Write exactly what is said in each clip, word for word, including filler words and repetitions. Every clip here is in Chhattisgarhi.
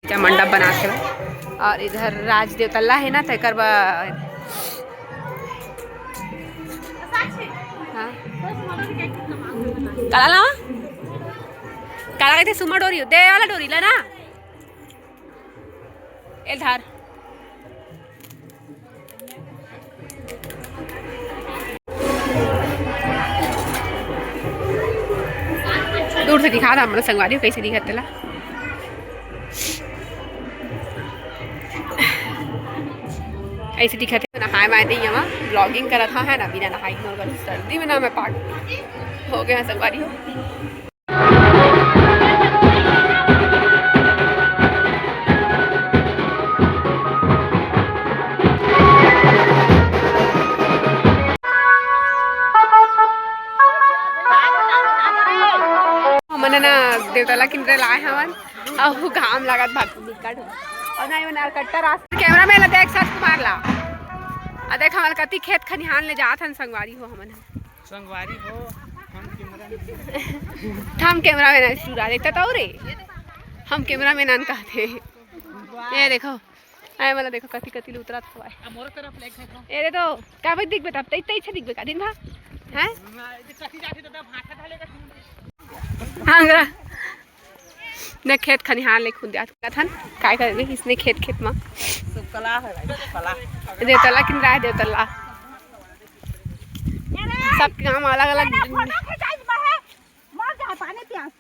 क्या मंडप बना के। और इधर राज देवतल्ला है ना, तेकर बा-, हाँ। काला लावा? काला कहिथे सुमा डोरी, दे वाला डोरी ला ना। एल धार। दूर से दिखा था हमर संगवारी हो, कैसे दिखत तेला। ऐसे दिखत हे, नहाए वाए नहीं हवा, vlogging करत हा, है ना, बिना नहाई मोर बर सर्दी में ना मैं पागल हो गया संगवारी हो। हमन ना देवतला किंदरे लाए हवन, अउ घाम लागत भाग निकट हो। अउ ना, ये ना कट्टा रास्ता। कैमरा मैन ला देख, सच कुमार ला। आ देख, हमन कति खेत खनिहान ले जात हन संगवारी हो हमन। संगवारी हो, हम कैमरा मैन। हम कैमरा मैन सुरा देखता तो रे। हम कैमरा मैन आन कहते। ये देखो, आए वाला देखो, कति कति ले उतरत हवय। अब मोर तरफ ले देखो। ये रे तो, का भाई दिख बेटा, तई तई छे दिख बेटा, दिन भर। हैं? मैं कति जाके तो भाटा ढालेगा। हाँ, अंगरा। ने खेत खनिहान ले खुंदिया थन, काय करे इसने खेत खेत मा। सुकला है भाई, सुकला। देवतला किंदरा है, देवतला। सब काम अलग अलग। फोटो खिंचाई में है, मर जा पानी पियास।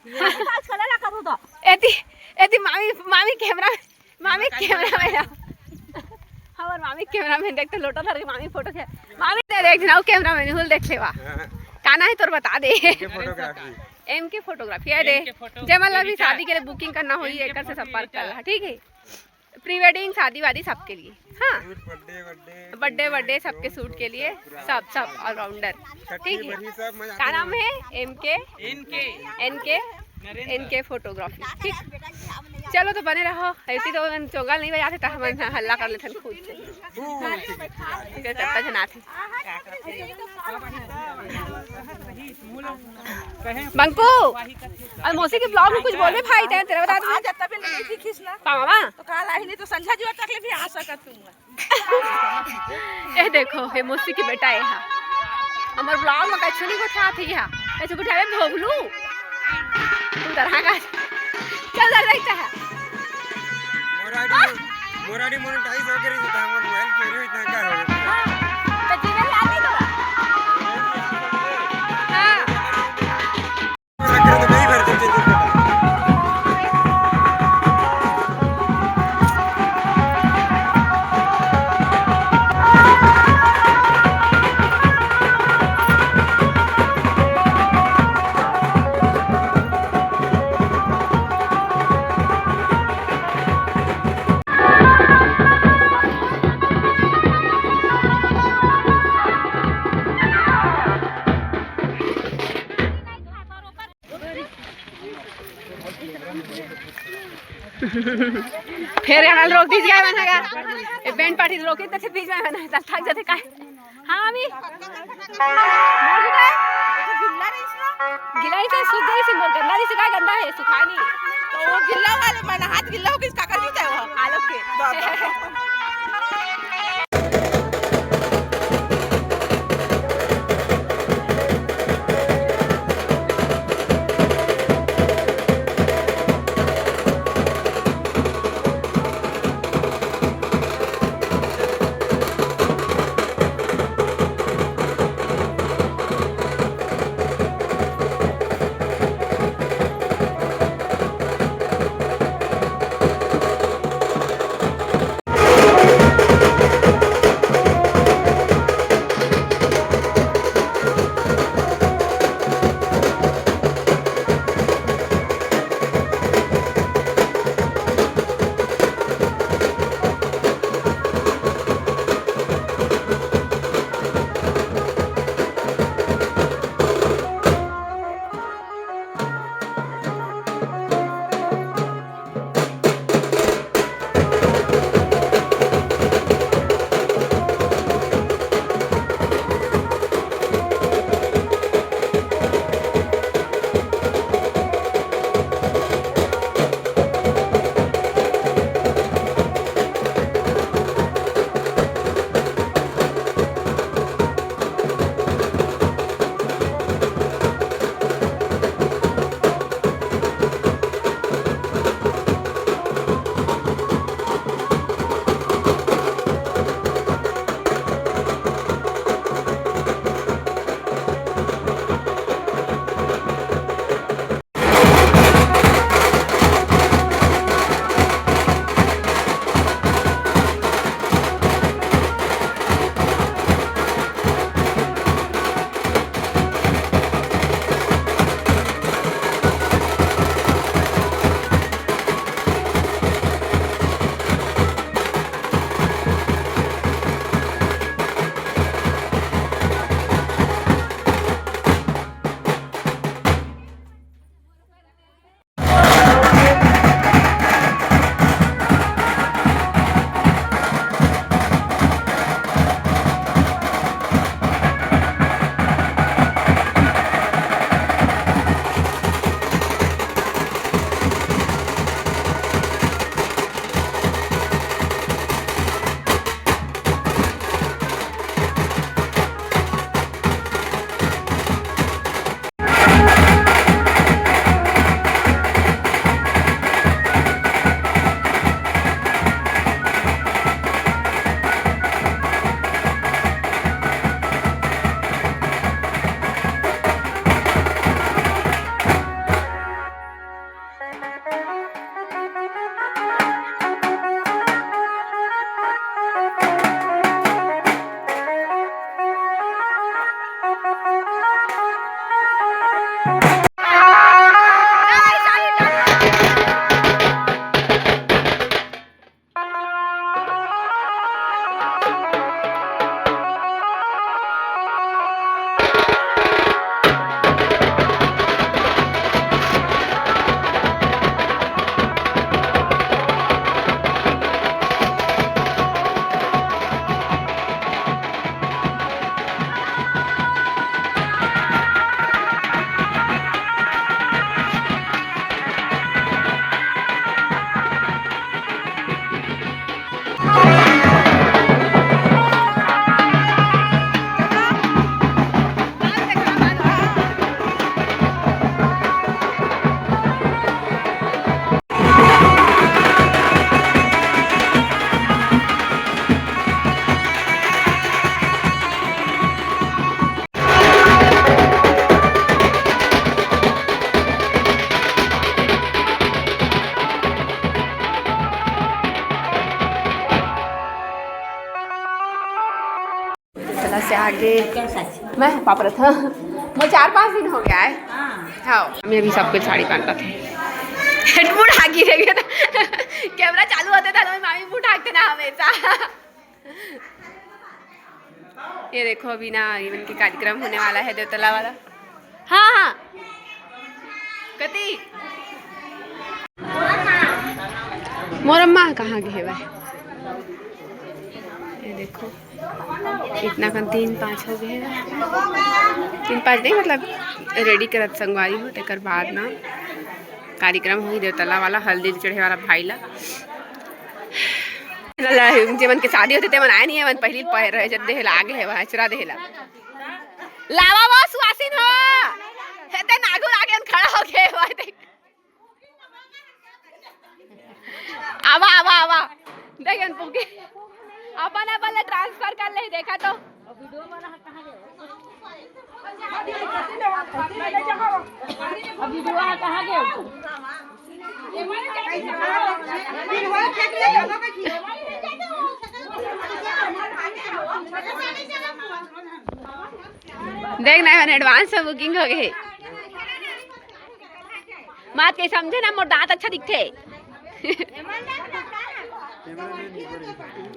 खिंचाई चले ला करू तो। एती, एती मामी, मामी कैमरा, मामी कैमरा में। हमर मामी कैमरा में देख तो लोटा धर के मामी फोटो खींच। मामी ने देख ना, वो कैमरा में हुल देख लेवा। हाँ। काना है तोर बता दे। एम के फोटोग्राफी। एम के फोटोग्राफी है दे। एम के फोटो, जे मन ला भी एडिटर। शादी के लिए booking करना होही, एम के एकर से फोटो संपर्क कर एडिटर। ला, ठीक है। प्री वेडिंग, शादी वादी सबके लिए। हाँ। Shoot, birthday, birthday, birthday, birthday, सबके shoot के लिए, सब, सब allrounder। ठीक है। का नाम है? एम के। एन के। एन के। नरेंद्र। एन के फोटोग्राफी। ठीक। चलो तो बने रहो। ऐसी तो हमन चोंगा नहीं बजाते तो हमन हल्ला कर लेथन खुद से। ठीक है, चत्ता जनात है। बंकू, अउ मौसी के vlog में कुछ बोलबे भाई, तैं तेला बता दूं। आज तभी लगी थी खींचना। पावा? तो काल आई नहीं तो संझा जुआ तक ले भी आ सकत हूँ। ए देखो, हे मौसी के बेटा ए हा। हमर vlog में कछु नहीं गोठियात हे हा। कछु गोठियावे भोगलू। तू डरा का। चल, चल, चल, चल। मोर ID, मोर ID monetize हो गई, तो हमर mobile चोरी हुई, इतना क्या हो गया? हाँ, तो जीवन लागी तो। हाँ। फेर गाना रोक दीजिए, मैंने कहा, ए, band party रोक दीजिए, बीच में मैंने कहा, थक जाते का है? हाँ, मामी। गिला नहीं था, सूख गई थी, गंदा नहीं सूखा, गंदा है, सुखा नहीं। तो वो गिल्ला वाले, मैंने हाथ गिल्ला हो गया, काका जी क्या हुआ? आलोक के। से आगे मैं पापड़ था, वो चार पाँच दिन हो गया है। हाँ। हाँ, मैं अभी सबके साड़ी पहनता थे। हेडफोन आगे रह गया था। कैमरा चालू होता था तो मामी मुंह ढाकते ना हमेशा। ये देखो, अभी ना इवन के कार्यक्रम होने वाला है देवतला वाला। हाँ, हाँ। कति? मोर अम्मा कहाँ गए भाई? ये देखो, इतना कन तीन पाँच हो गए हैं। तीन पाँच नहीं, मतलब, रेडी करत संगवारी हो, तेकर बाद ना कार्यक्रम होही देवतला वाला, हल्दी चढ़े वाला भाई ला। ला-, जेमन के शादी होथे, तेमन आए नहीं हे, मन पहिली पहर रहे, जब देहे ला आगे हे, वहाँ चुरा देहे ला। लावा वो सुवासिन हो, हे ते नागुर आगे खड़ा हो गए, वहाँ देख। आवा, आवा, आवा। देख, अनपुकी। अपन, अपन ला ट्रांसफर कर ले, देखा तो। देख ना, एडवांस में बुकिंग हो गई। बात के समझे ना, मोर दांत अच्छा दिखथे।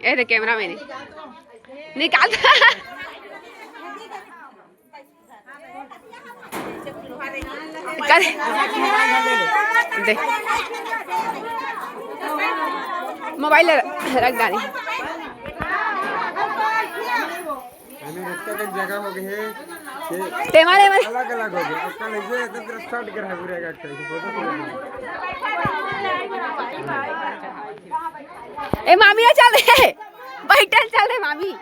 ए तो कैमरा मैन निकाल। कर दे। मोबाइल रख डाली। अभी रस्ता का जगह हो गए हे, ते मारे, मारे। अलग-अलग हो गए। अब कल ऐसे एकदम पूरा start कर रहा है पूरा का, फोटो खींच। ए मामी, आ चल रे, बैठल चल रे मामी।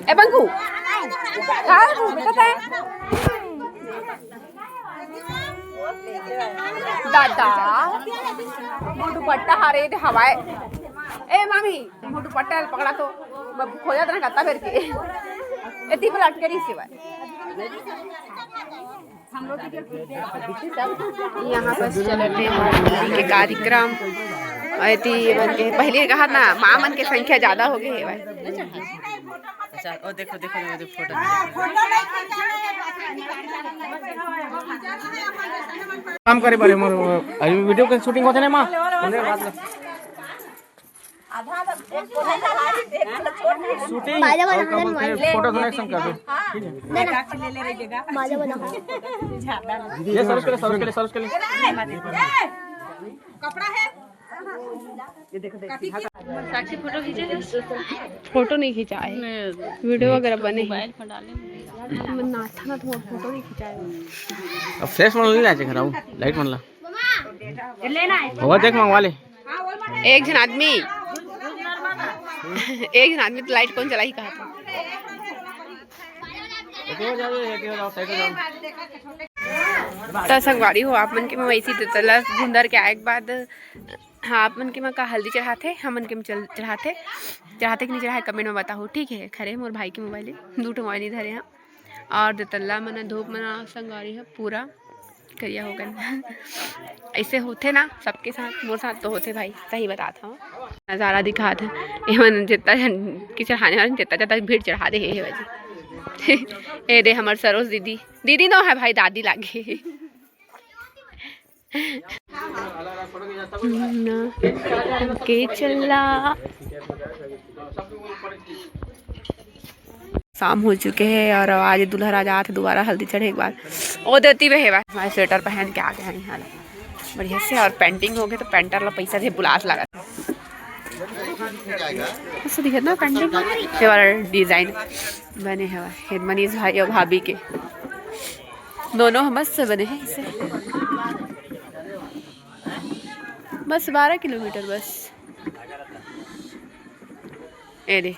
ए पंकु, का रे तू, बेटा, तैं? दादा, मोर दुपट्टा हरे दे हवाए। ए मामी, मोर दुपट्टा ल पकड़ा तो, मैं खोजत ना करता फिर के। ए, ती पलट के रही सिवाय। यहाँ पर चलत हे होली के कार्यक्रम। अउ एती मन के पहले कहा ना, माँ मन के संख्या ज्यादा हो गई हे भाई। अच्छा, ओ देखो, देखो, देखो, देखो फोटो। काम करे बारे मोर, अभी वीडियो के शूटिंग होथे ना माँ। शूटिंग बाजा और बजाना का बोलते हैं, नहीं। फोटो सिलेक्शन कर दो। ठीक है। ना, ना। बाजा बजाना। ये सर्च के लिए, सर्च के लिए, सर्च के लिए। कपड़ा है। साक्षी फोटो खींचे थे? फोटो नहीं खिंचाए, वीडियो वगैरह बने हैं। मोबाइल में डाले। नाथा ना, तो फोटो नहीं खिंचाए। अब फ्रेश मन नहीं लाजे घर आओ, लाइट मन ला। लेना है। होगा, देख मंगवा ले। एक झन आदमी, एक झन आदमी तो लाइट कौन चलाई कहा था। तो संगवारी हो आप मन के, मैं वैसी तो तला भुंदर के आए के बाद हाँ, आप मन के म का हल्दी चढ़ाथे, हमन के म चल-, चढ़ाथे, चढ़ाथे कि नहीं चढ़ाए, कमेंट में बताहू, ठीक है। खरे मोर भाई के मोबाइल हे, दू ठो मोबाइल इधर हे, हाँ। और दो तल्ला मन धूप मन संगवारी ह पूरा करिया हो गन। ऐसे होथे ना सबके साथ, मोर साथ तो होथे भाई, सही बात हूँ। नज़ारा दिखात हे, एमन जितना जन के चढ़ाने वाले जितना ज़्यादा भीड़ चढ़ा दे हे, हे भाई। ए दे हमर सरोज दीदी, दीदी नो है भाई, दादी लागे। ना, के चला। शाम हो चुके हे और आज दूल्हा राजा आथे दोबारा हल्दी चढ़े के बाद। ओ देती बे हे भाई, मैं स्वेटर पहन के आ गया यहाँ। बढ़िया से और पेंटिंग हो गए तो पेंटर ला पैसा दे बुलास लगा। ऐसे दिखे ना पेंटिंग, ये वाला डिजाइन बने हवा हे मनीष भाई और भाभी के। दोनों ह मस्त बने हे इसे। बस बारह किलोमीटर बस। ए दे,